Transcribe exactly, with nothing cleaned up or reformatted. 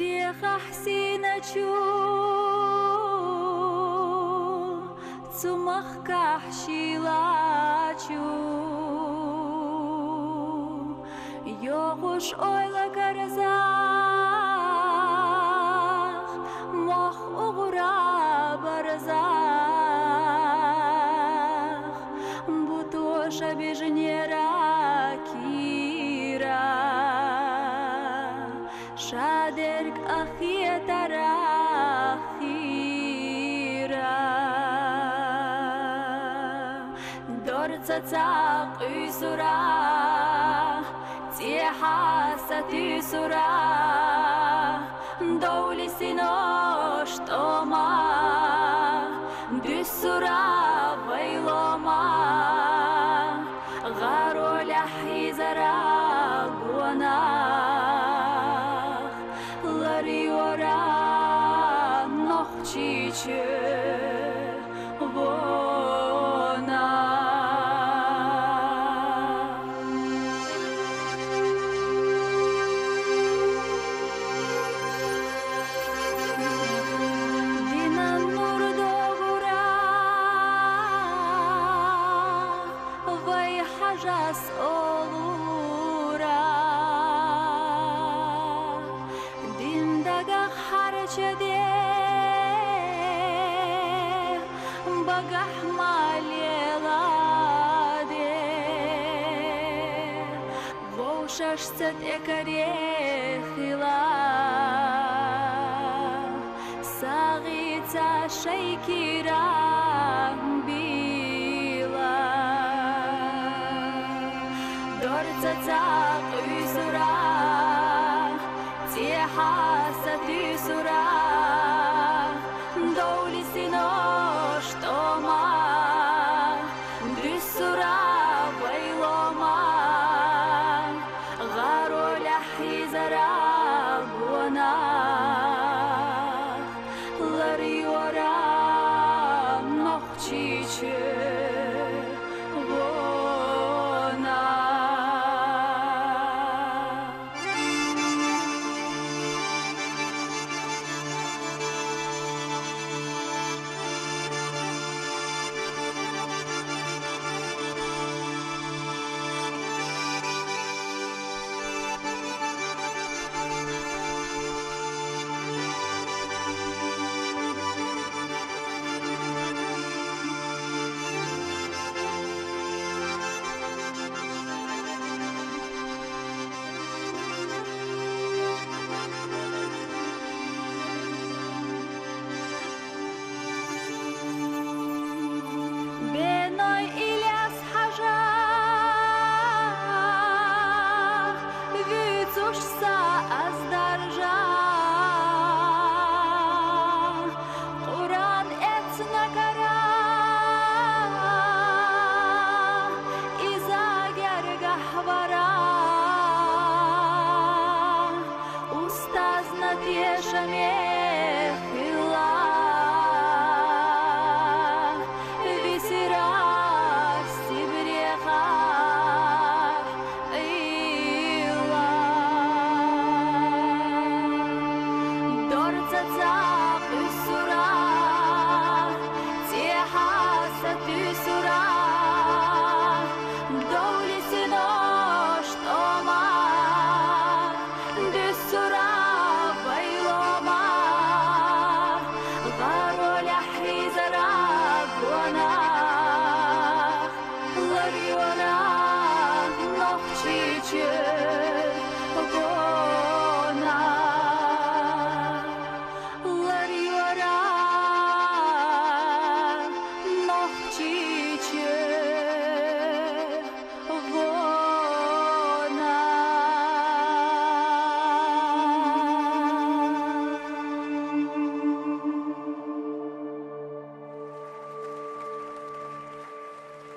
Рехахь сийначу, цу махкахь шийла чу, йогӀуш ойла карзах, мох угӀура барзах, бутоша бежнера кийра, шадерг ахетара хийра. Дорца цӀа къуьйсура, цӀехьа сатуьйсура, довли синош тӀома, дуьссура вай лома, гӀаролехь хьийзара гонах, ларйора Нохчийчоь вона. Динан нур догӀура вай хьажас олура, дин дагахь харчаде, багахь ма леладе, вовшашца тӀекарехила, сагӀица шай кийра била. Дорца цӀа къуьйсура, цӀехьа сатуьйсура, довли синош тӀома, дуьссура вай лома, гӀаролехь хьийзара гонах, ларйора Нохчийчоь вона. Беной Ильяс-хьажа вуьйцуш са аз даржа, Къуръан эцна кара, иза гергахь вара, устазна тешаме